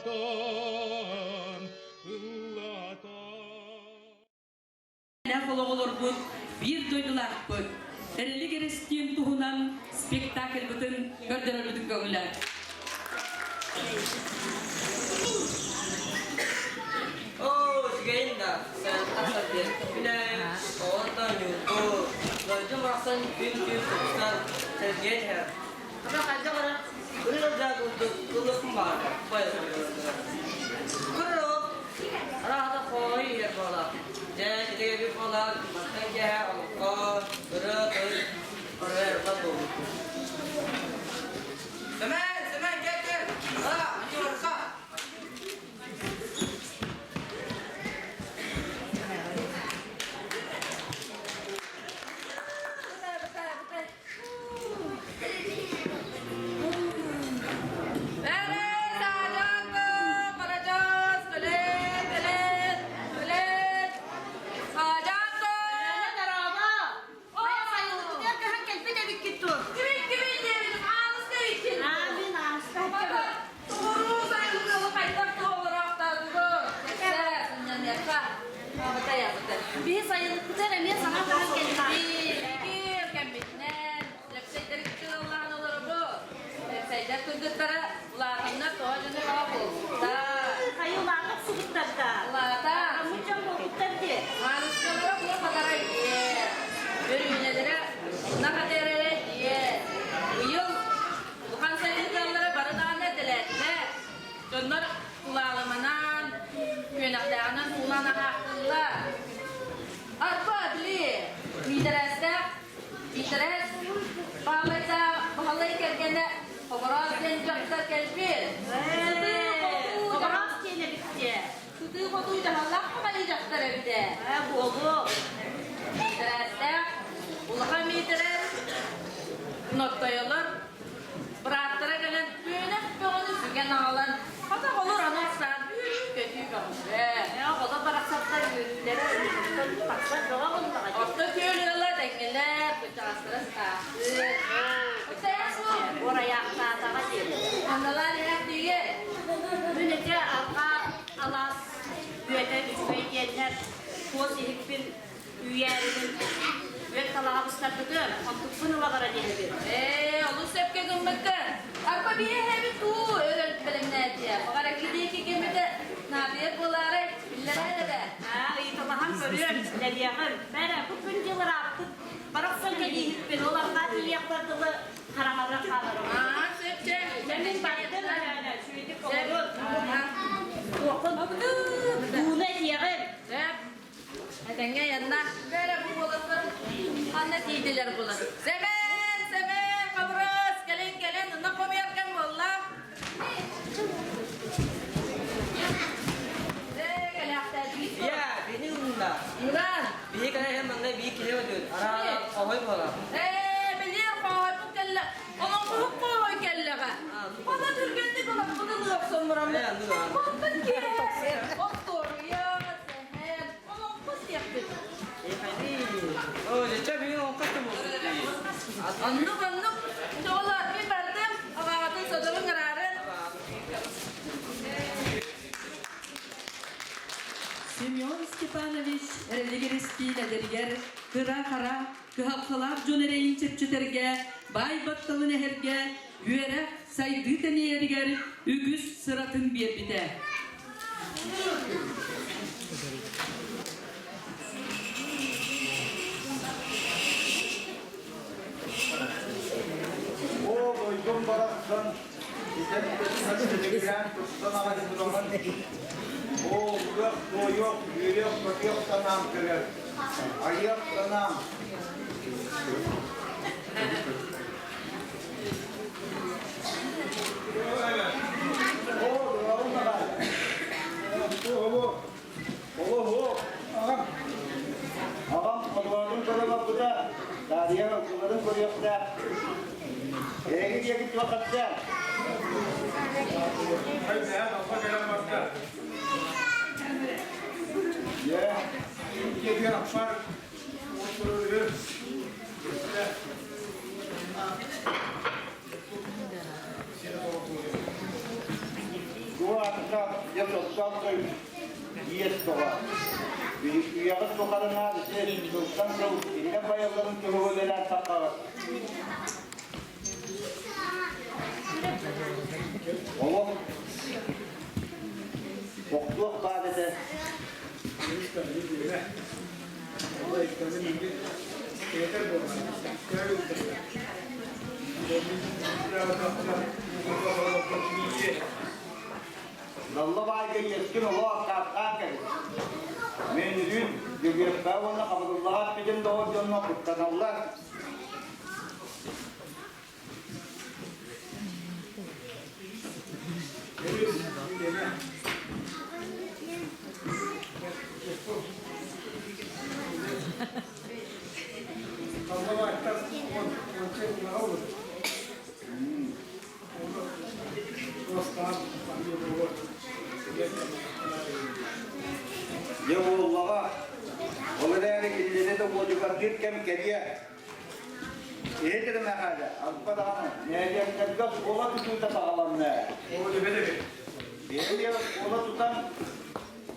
Ыллатан, ыллатан. Оҕолорбут биир дойдулаахпыт Эрэлик Эрэстиин туһунан спектакльбытын көрдөрөрбүтүн көҥүлэ. Оо, үчүгэйин да, сайылыктар диэн күнэ, оҕонтон ньуурбу, дойдум барахсан күн-түүн тупсан, сэргиэн иһэр. Ама хайдах эрэ ырыа курдук ылыахпын баҕарбат Куруук араата хоой иһэр буолар. Дьэ, ити буолар, мантан киэһэ олоххо ырыа тыл ырыа эрбэ буолбут. Сэмэн, Сэмэн, кэл, кэл! А, Анюрка! Биһи сайылыкпытыгар эмиэ саҥа таһан кэлбит. Кэммитинэн Лэпсэйдэргэ ыллаан олоробут. Лэпсэйдэр кыргыттара улаатаннар тоҕо дьону баҕа буолбуттар. Хайы улаата охсубуттар да. Улаата. Аммыт дьон буолбуттар дии. Хааныскалара була хатара дии. Өрүүнэлэрэ нахатэрэрэ дии. Быйыл улахан сайылыкаллара бары даҕаны этэлээтилэр. Дьоннор улаалыманан, күөнэхтээҕинэн суулаан аһаахтыллар. Арба, били, миитэрээстээх Миитэрээс Баһылайдаах Баһылай кэргэнэ Хобороос диэн дьахтар кэлбит. Хобороос диэн эбит дии. Сытыы-хотуу дьаһаллаах баҕайы дьахтар эбит ээ. Ээ, буолуо. Миитэрээстээх улахан Миитэрээс Ноттойолор бырааттара кэлэн күөнэх бөҕөнү сүгэн аҕалан хата олор аны охсаан үөрүү-көтүү бөҕөтө. Ээ, оҕолор барахсаттар үөрүүлэрэ өрүттэн тахсар бөҕө буоллаҕа дии. Орто күөл ыала тэҥҥэлэр, кычаҕастара сытаахтыыр. Орайаахтаатаҕа дии. Ханналаан иһээхтиигэ? Мин ити арҕаа алаас үөтэ үчүгэй диэннэр туос иһиппин Үүйээрибин үөт талаҕа быстарбытым, онтукпун ыла баран иһэбин. Ээ, олус сөпкө гыммыккын. Арба биэһэбит уу өрө бэлэмнээтиэ. Баҕар диэки кэмитэ наадыйар буолаарай, биллэрээр эрэ. Аа, ыйыталаһан көрүөм, дэлиэҕим. Бэрэ, бу күн дьыл ырааппыт. Барахсан кэлииһиппин, ол арҕаа тиийиэхпэр дылы хараҥаран хааларым. Аа, сөп чэ. Дьэ, мин бардым, үчүгэйдик олорун. Туоххун дууна этиэҕим. Сөп. Этэҥҥэ айанна. Бэрэ бу уолаттар ханна тиийдилэр булар. Сэмэн, Сэмэн, Хабырас, кэлин, кэлин, ынах хомуйар кэм буолла. Ийэ, бини ылында. Уран. Биһи кэлэ манна биир киһи өтүн. Араана хоһой буолар. Ээ, билиэр хоһойбут кэллэ. Олоҥхоһук хоһой кэллэҕэ. Хана түргэнник олохпутун охсон бараммыт. Онтон киэһэ остуоруйа, сэһэн, олоҥхо сиэхпит. Оо, дьэ, бүгүн олоҥхо Оннук, оннук. Оҕолор, мин бардым. Абаҕатын содурун ыраарын. Семен Степанович Эрэлигиристиин эдэригэр кыра-хара, кыһалҕалаах дьон эрэйин чэпчэтэргэ, баай батталын эһэргэ, үөрэх, сайдыы тэнийэригэр үгүс сыратын биэрбитэ. Оо, дойдум барахсан, итэн тигирээн тустан аҕай тураҕын. Оо, кыах туойуох, үөрүөх-көтүөх санаам кэлэр. Айыах санаам. Оо, дорообун аҕай. Оо, Олоһу аҕам аҕам ходуһатын көрө барбыта, таарыйан ылгыларын көрүөхтээх. Эһиги диэки туоххатта? Дьэ, Диэки аппар Бу аата барыта дьэ соттоох дойду иэс тоҕо. Үйэҕит тухары наар ити сылтан сыл иннэ байалларын туһугу үлэлээн саххаҕыт. Олох охтуох баар этэ. Далла баайга иэскин олоо аккаастаан кэбис. Мин үрүн, Дьөгүөппэ уонна Хабырыллаҕа эппитим доҕор дьонно куттаналлар. Дьэ буоллаҕа, ол эрээри кинилэри да уодьугардыыр кэм кэлиэ. Иһит эрэ Мэхээлэ, алба даҕаны, нэһилиэктэргэ оскуола тутуута саҕаланна. Биһиги оскуола тутан,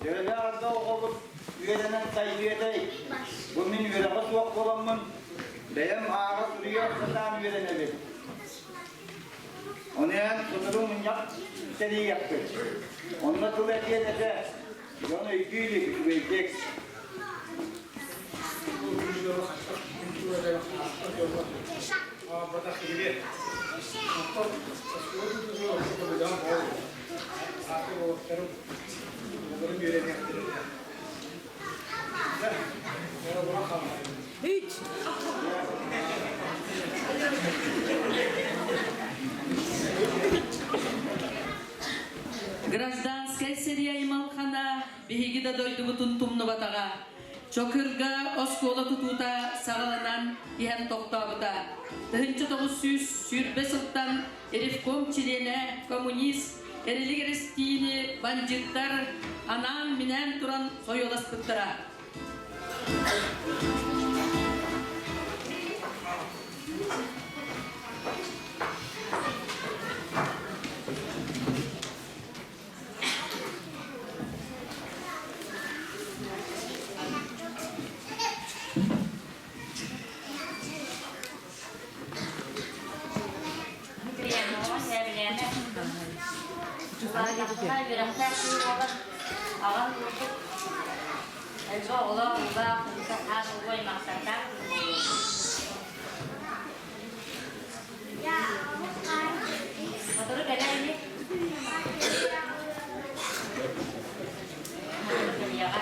төһөлөөх арда оҕобут үөрэнэн сайдыа этэй? Бу мин үөрэҕэ суох буоламмын, бэйэм ааҕа суруйа сатаан үөрэнэбин. Ону эн сотору мунньах тэрийиэхпит. Онно тыл этиэн этэ, дьон өйдүү илик үчүгэйдик. Үч. Гражданскай сэрии аймалхана биһиги да дойдубутун тумнубатаҕа. Чокырга оскуола тутуута саҕаланан иһэн тохтообута. 1920 сылтан ревком чилиэнэ, коммунист, Эрилик Эрэстиини бандьыыттар анаан-минээн туран сойуоласпыттара. Үөрэхтээх киһи буолан, аҕам курдук элбэх оҕолоох, улаах, хаас угуй аймахтардаах. Сотору кэлэ ини. Кэлиэҕэ.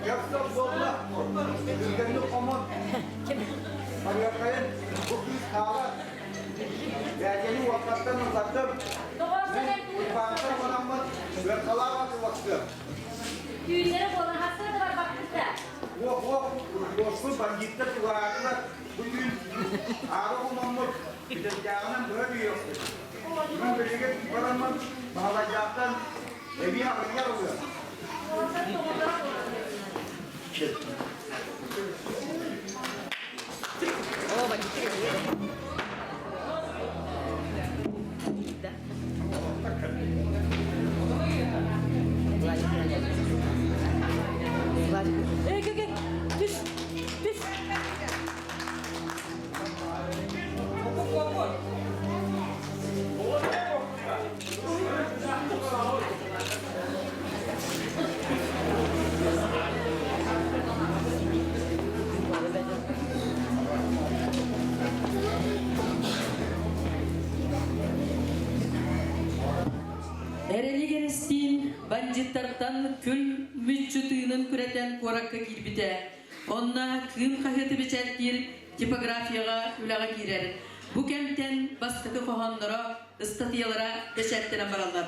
Дьахтар буолла, түргэнник хомун. Барыаххайын бу кыыс хаалар. Бээдьэни уоппаттан ыллардым. Ивантан хонаммын сыаркалаах атыллахтыам. Түүннэри буолан хасыа да барбаппыт да. Уох, уох, уоспут бандьыыттар чугаһаатылар. Бу түүн аара хомоммут, бүтэйдээҕинэн быһа түһүөхпүт. Онон билигин бараммын Баһылайдаахтан эбии аҕынньар ылыам. Эй, кэ, түс, түс. Эрэстиин бандьыыттартан күл мүччү тыынын күрэтэн куоракка киирбитэ. Онно Кыым хаһыаты бэчээттиир типографияҕа үлэҕэ киирэр. Бу кэмтэн бастакы хоһоонноро, ыстатыйалара бэчээттэнэн бараллар.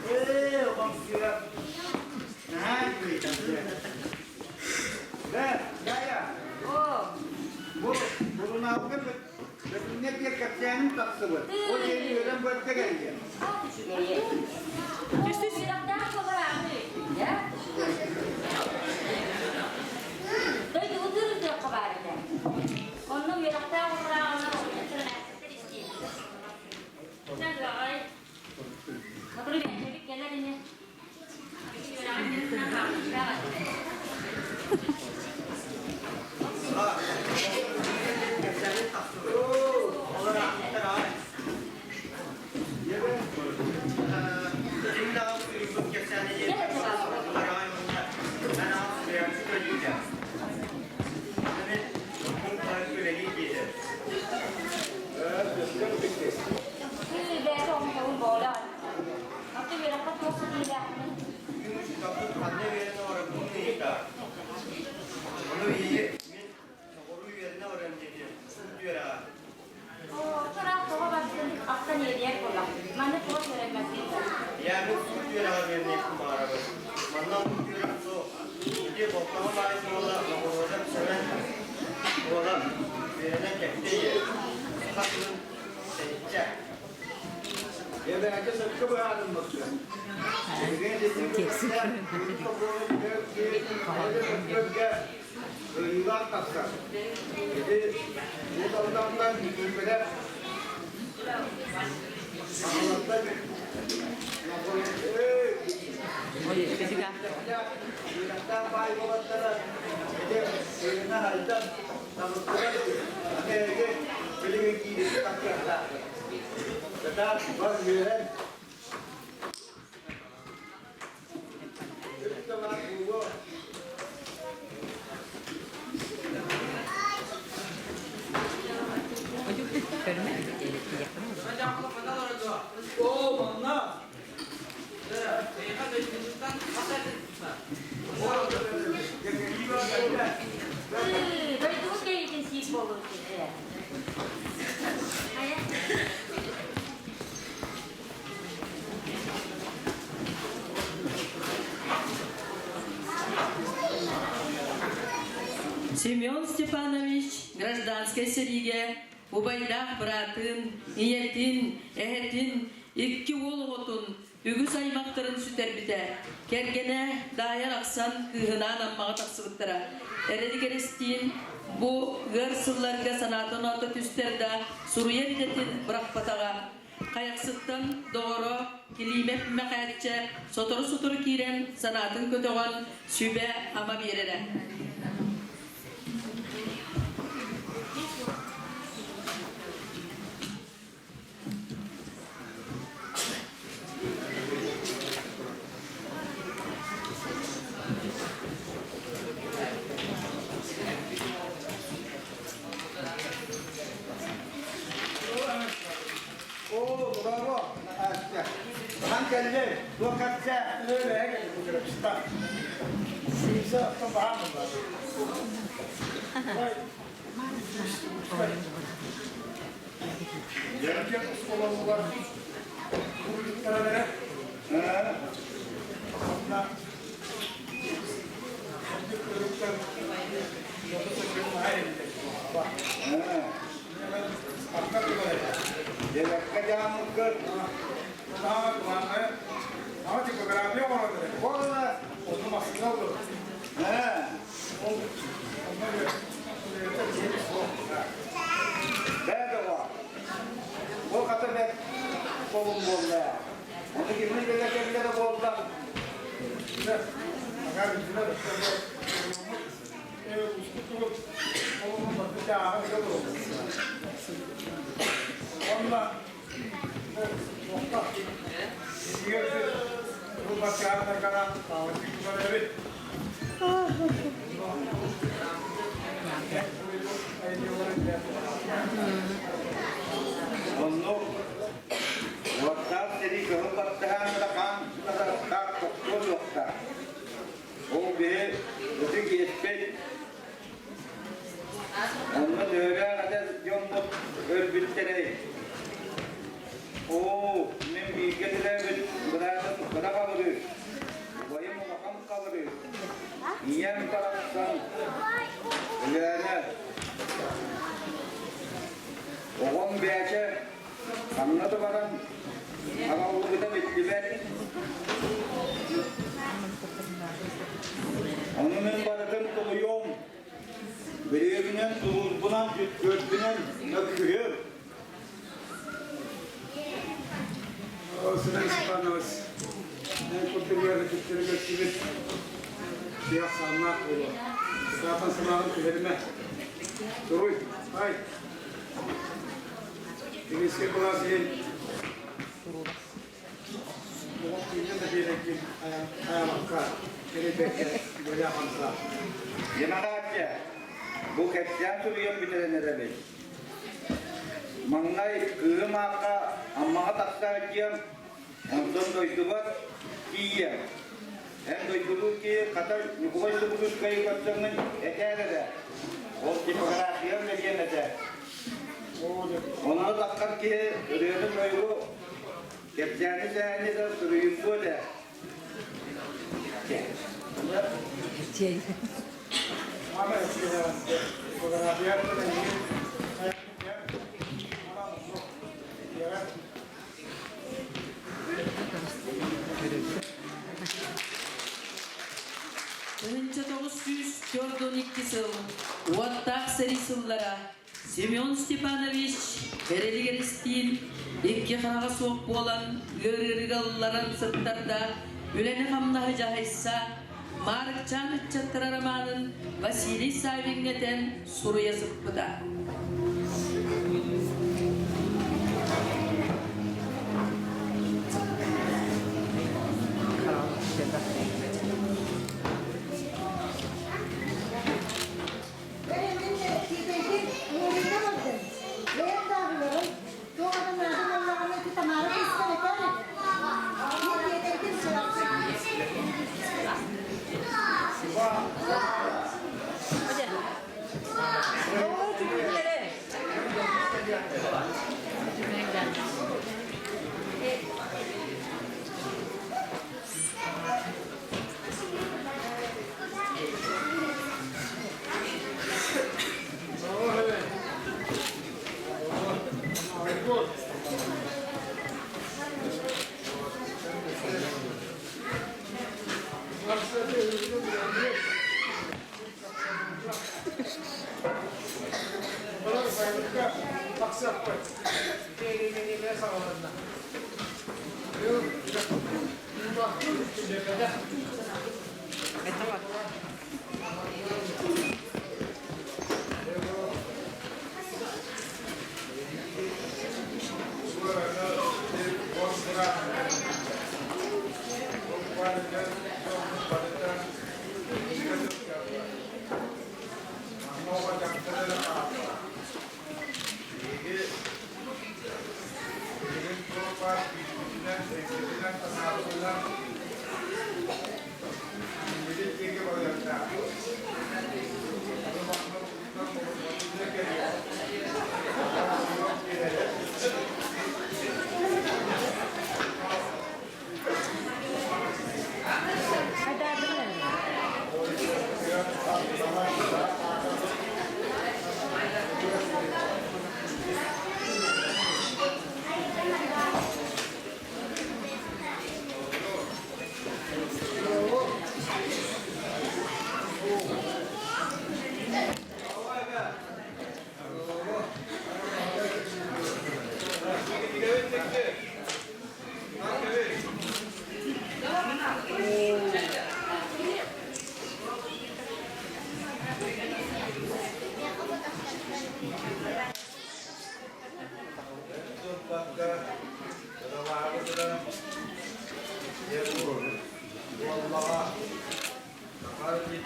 Ээ, оҕом-сыа. Наһаа үчүгэй Бэ, Гая, бу сурунаалга Бөтүҥҥэ диэн кэпсээним тахсыбыт. Ол иһин үөрэн барда кэллим. Дойдубутун ырытыахха баар этэ. Онно үөрэхтээх уурааҕынан оҕонньоттор истиэхтэр. Сотору бэйэбит кэлэр ини. Бэйэтэ оҥоһугун буола. Аты үөрэххэ туох ситиилээхпин? Ханна үөрэнэ барарбын ыйыта. Ону ийи мин соҕуруу үөрэнэ барарым диэтим. Үөрэҕэ. Тураах тоҕо бардын ахтан иэдийэр буолла. Манна туох үөрэммэппин? Ийээ, мин суут үөрэҕэр үөрэниэхпин баҕарабын. Манна оннук үөрэх суох. Ити болтоҕо баай буола Ноҕоруодап Сэмэн буола үөрэнэн кэпсиэ ийэ. Саха тылын тэйиччэ. Эбээгэ сөпкө быһаарыммыккын. Кыайыылаах тахсар. Ити Уус Алдантан Никииппэрэ Сахалартан Үөрэхтээх баай уолаттара ити Ирина Хайдан табыстылар аны эһиги билигин киирии тахсыахтааххыт. Кытаат бар үөрэн Оо, манна! Дойдубут кэйиитин сиир буолуо Семен Степанович гражданскай сэриигэ убайдаах быраатын, ийэтин, эһэтин, икки уол оҕотун, үгүс аймахтарын сүтэрбитэ. Кэргэнэ Даайа арахсан кыыһынаан Аммаҕа тахсыбыттара. Эрэлик Эрэстиин бу ыар сылларга санаата-оноото түстэр да, суруйар идэтин бырахпатаҕа. Хайахсыттан доҕоро Килиимэп Мэхээччэ сотору-сотору киирэн санаатын көтөҕөн сүбэ-ама биэрэрэ. Оо, браво! Хаһан кэллиҥ? Туох кэпсээ? Дьэргэ оскуолалар курдуктара Онно Дьэбэккэ дьаамыккыт. Буолла. Бээ доҕоор. Бу хата бэрт солун буолла. Ону кимин билэ кэллэ да буолла. Оннук уоттаах сэрии кыһыл баттаһаан да хаан таах тохтуо суохтаах. Ол биһи ытык иэспит. Онно төһөлөөх эдэр дьоммут өлбүттэрэй? Оо, мин бииргэ төрөөбүт быраатым кыра Хабырыыс, убайым улахан Хабырыыс, ийэм барахсан Өлөөнө, оҕом Бээчэ ханна да баран аҕаллыбыта биллибэт. Ону мин барытын тулуйуом, Бүрүөбүнэн, тулуурбунан, түккүөрбүнэн мөккүһүөм. Сынан Степанович, эн курдук үөрэтиттэрэ көстүбүт сиэх сааннаах буолуо. Саатан санааҕын түһэримэ. Туруй, ай. Кирискэ былаас иһин Оҕо киинэ да биэрэккин хайалакка, кэрийбэккэ бэлиэ хамсаа. Демократия бу кэпсээн суруйан бүтэрэн эрэбин. Маҥнай кыыһым аахха Аммаҕа тахсаар диэн, онтон дойдубар тиийиэм. Эн дойдулуур киһи хата Ньукулай Субудускайы көрсөҥҥүн этээр эрэ. Ол типографиям диэн этэ. Онно таххар киһи ырыаны-тойугу Кэпсээни сэһэни да суруйуммуо этэ. Тыһыынча 942 сыл уоттаах сэрии сыллара Семен Степанович Эрэлигэр-истиин икки хараҕа суох буолан ыарыырыга ылларан сыттарда, үлэни-хамнаһы дьаһайса, Маарыкчаан ыччаттара романын Василий Савиҥҥа этэн суруйа сыппыта.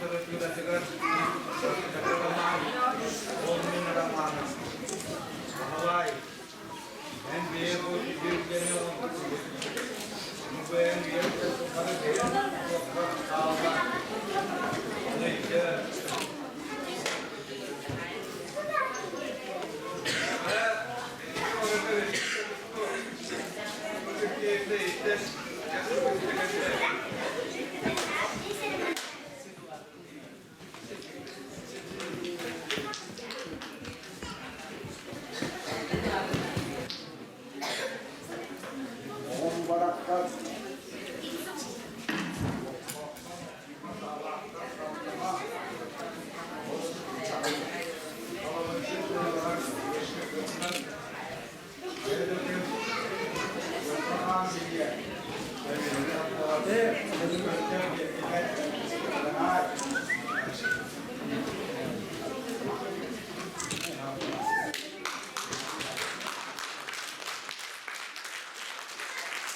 литературатыгар бастакы роман ол мин романым. Баһылай, эн бэйэҥ ол үтүө оҥорбуккун. Ону бэйэҥ үйэҥ тухары бэйэҥ туоххар хаалла. Ону өйдөө. Оҕом барахсан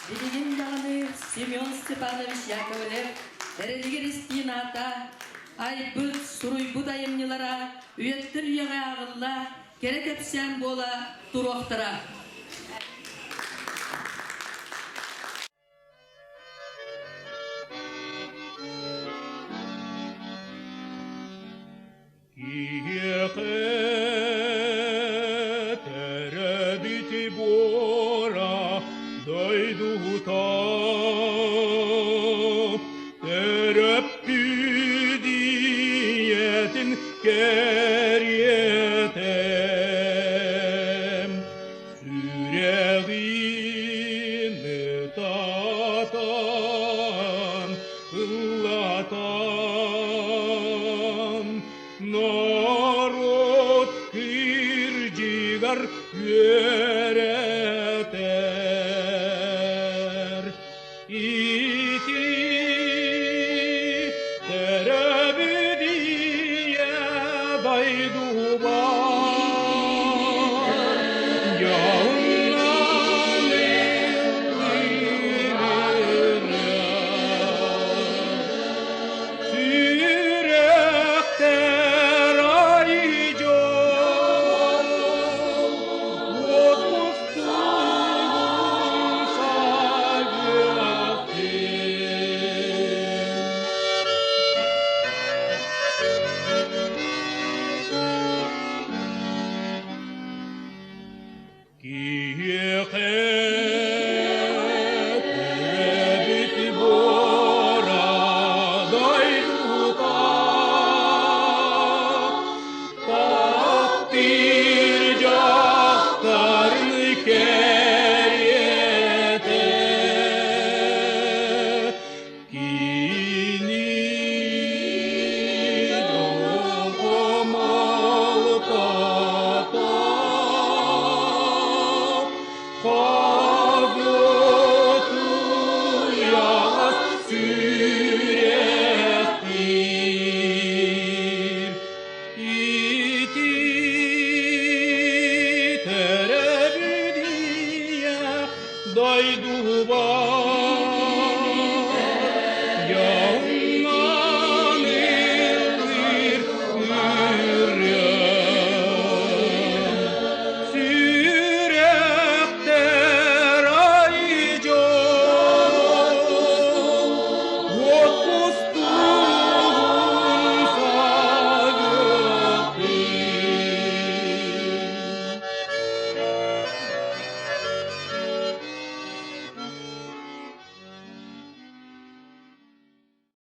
Билигин даҕаны Семен Степанович Яковлев эрэлигэр истиин аата айбыт, суруйбут айымньылара үйэттэн үйэҕэ ааҕылла, кэрэ кэпсээн буола туруохтара. Киһиэхэ төрөөбүт буора дойдута төрөппүт ийэтин кэриэтэ сүрэҕин ытатан ыллатан норуот кырдьыгар үөрэтэр. Ити төрөбүт ийэ дойдубар дьоһуннан Сүрэхтэр ай дьол, уот мустугун сагыахтын. Киһиэхэ төрөөбүт буора дойдута таптыыр дьахтарын кэриэтэ кини сүрэхтиир ити төрөбүдүйэ дойдубар.